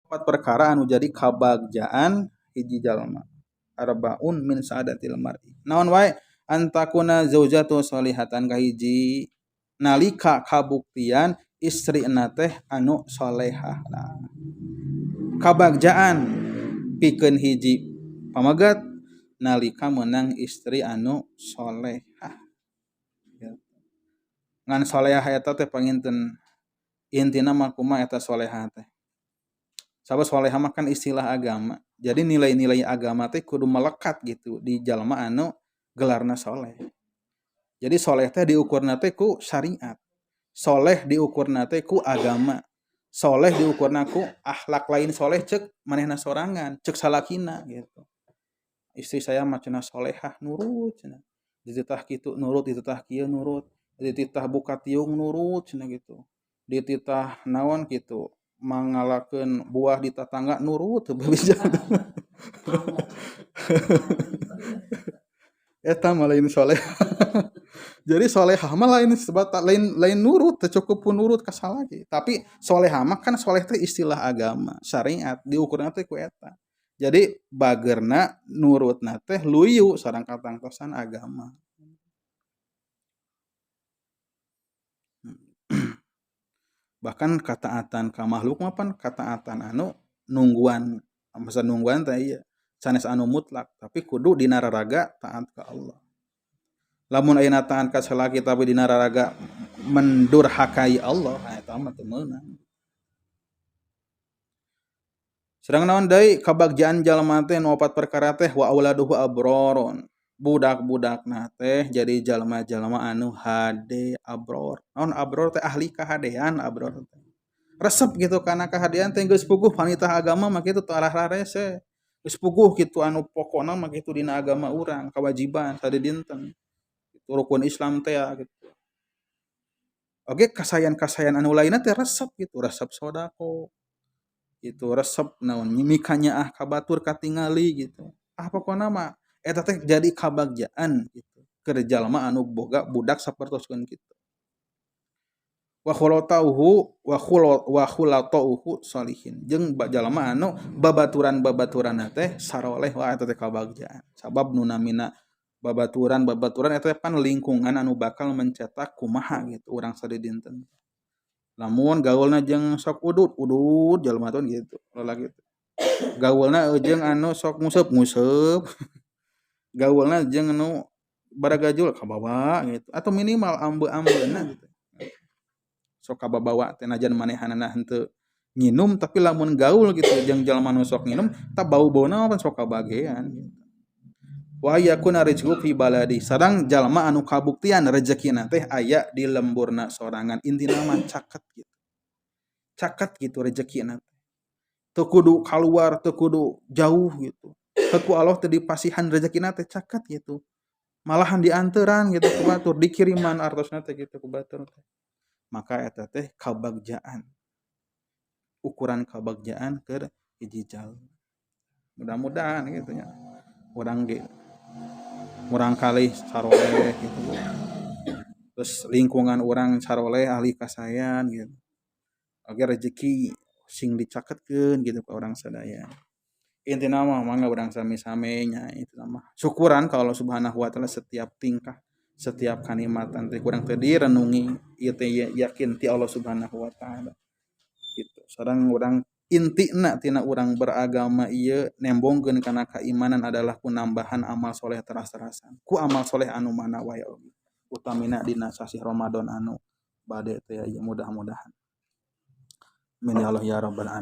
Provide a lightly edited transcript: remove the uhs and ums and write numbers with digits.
Empat perkara anu jadi kabagjaan hiji jalma. Arbaun min saadatil mar'i. Naon wae antakuna zaujatu sholihatan, kahiji nalika kabuktian istrina teh anu solehah. Nah, kabagjaan pikeun hiji pamegat nalika menang istri anu solehah. Ngan solehah eta teh panginten intina mah kumaha eta solehah teh? Sabab solehah mah kan istilah agama. Jadi nilai-nilai agama teh kudu melekat gitu di jalma anu gelarna soleh. Jadi soleh teh diukurna teh ku syariat. Soleh diukurna teh ku agama. Soleh diukurna ku akhlak, lain soleh cek manehna sorangan, cek salakina gitu. Istri saya mah cenah solehah, nurut cenah. Dititah kitu nurut, dititah kieu nurut, dititah buka tiung nurut cenah gitu. Dititah naon gitu, mangalakeun buah di tatangga nurut teu bisa. Eta mah lain soleh. Jadi solehah mah lain sebab lain lain nurut, teu cukup pun nurut ka salaki. Tapi solehah mah kan soleh teh istilah agama, syariat, diukurna teh ku eta. Jadi bagerna nurutna teh luyu sareng katangtosan agama. Bahkan kataatan ka makhluk mah pan kataatan anu nungguan, masa nungguan teh ieu sanes anu mutlak, tapi kudu dina raraga taat ka Allah. Lamun ayeuna taat ka salaki tapi dina raraga mendurhakai Allah, eta mah teu meunang. Sareng naon deui kabagjaan jalma teh nu opat perkara teh wa auladuhu abrarun. Budak-budakna teh jadi jalma-jalma anu hade, abror. Naon abror teh? Ahli kahadean abror teh. Resep gitu kana kahadean teh, geus puguh panitah agama mah kitu teu arah rarese. Geus puguh kitu anu pokona mah kitu dina agama urang, kewajiban sadidinten. Itu rukun Islam teh ya gitu. Oke, kasayan-kasayan anu lainna teh resep gitu, resep sodako. Gitu, resep naon mikanyaah ka batur katingali gitu. Ah, pokona mah eta teh jadi kabagjaan gitu keur jalma anu boga budak sapertoskeun kitu. Wa khulatauhu wa khulatauhu sholihin, jeung jalma anu babaturan-babaturanna teh saroleh, wah eta teh kabagjaan. Sabab nu namina babaturan-babaturan eta teh pan lingkungan anu bakal mencetak kumaha gitu urang sadidinten. Lamun gaulna jeung sok udud, udud jalma teh gitu, lalaki teh. Gaulna jeung anu sok nguseup, nguseup. Gaulna jeung anu baragajul kabawa gitu, atau minimal ambe-ambeuna gitu. Sok kababawa teh najan manehanana henteu nginum, tapi lamun gaul gitu jeung jalma nu sok nginum tah bau-bauna mah sok kabagean gitu. Wa yakuna rizqu fi baladi, sareng jalma anu kabuktian rezekina teh aya di lemburna sorangan, intina mah caket gitu. Caket gitu rezekina teh. Teu kudu kaluar, teu kudu jauh gitu. Ku Allah teh dipasihan rezekina teh caket gitu. Malahan dianteran gitu ku batur, dikiriman artosna teh gitu ku batur teh. Maka eta teh kabagjaan. Ukuran kabagjaan keur hiji jalma. Mudah-mudahan gitu nya. Urang ge murang kalih saroleh gitu. Terus lingkungan urang saroleh, ahli kasayan gitu. Agar rezeki sing dicaketkeun gitu ke urang sadaya. Intina mah mangga urang sami-sami nya, itu mah syukuran ka Allah Subhanahu wa taala setiap tingkah, setiap kanikmatan teh kurang teh direnungi ieu teh yakin ti Allah Subhanahu wa taala gitu. Sareng urang intina tina urang beragama ieu nembongkeun kana keimanan adalah ku nambahan amal soleh teras-terasan, ku amal soleh anu mana wae oge, utamina dina sasih Ramadan anu bade teh ieu, mudah-mudahan. Amin ya Allah ya rabbal alamin.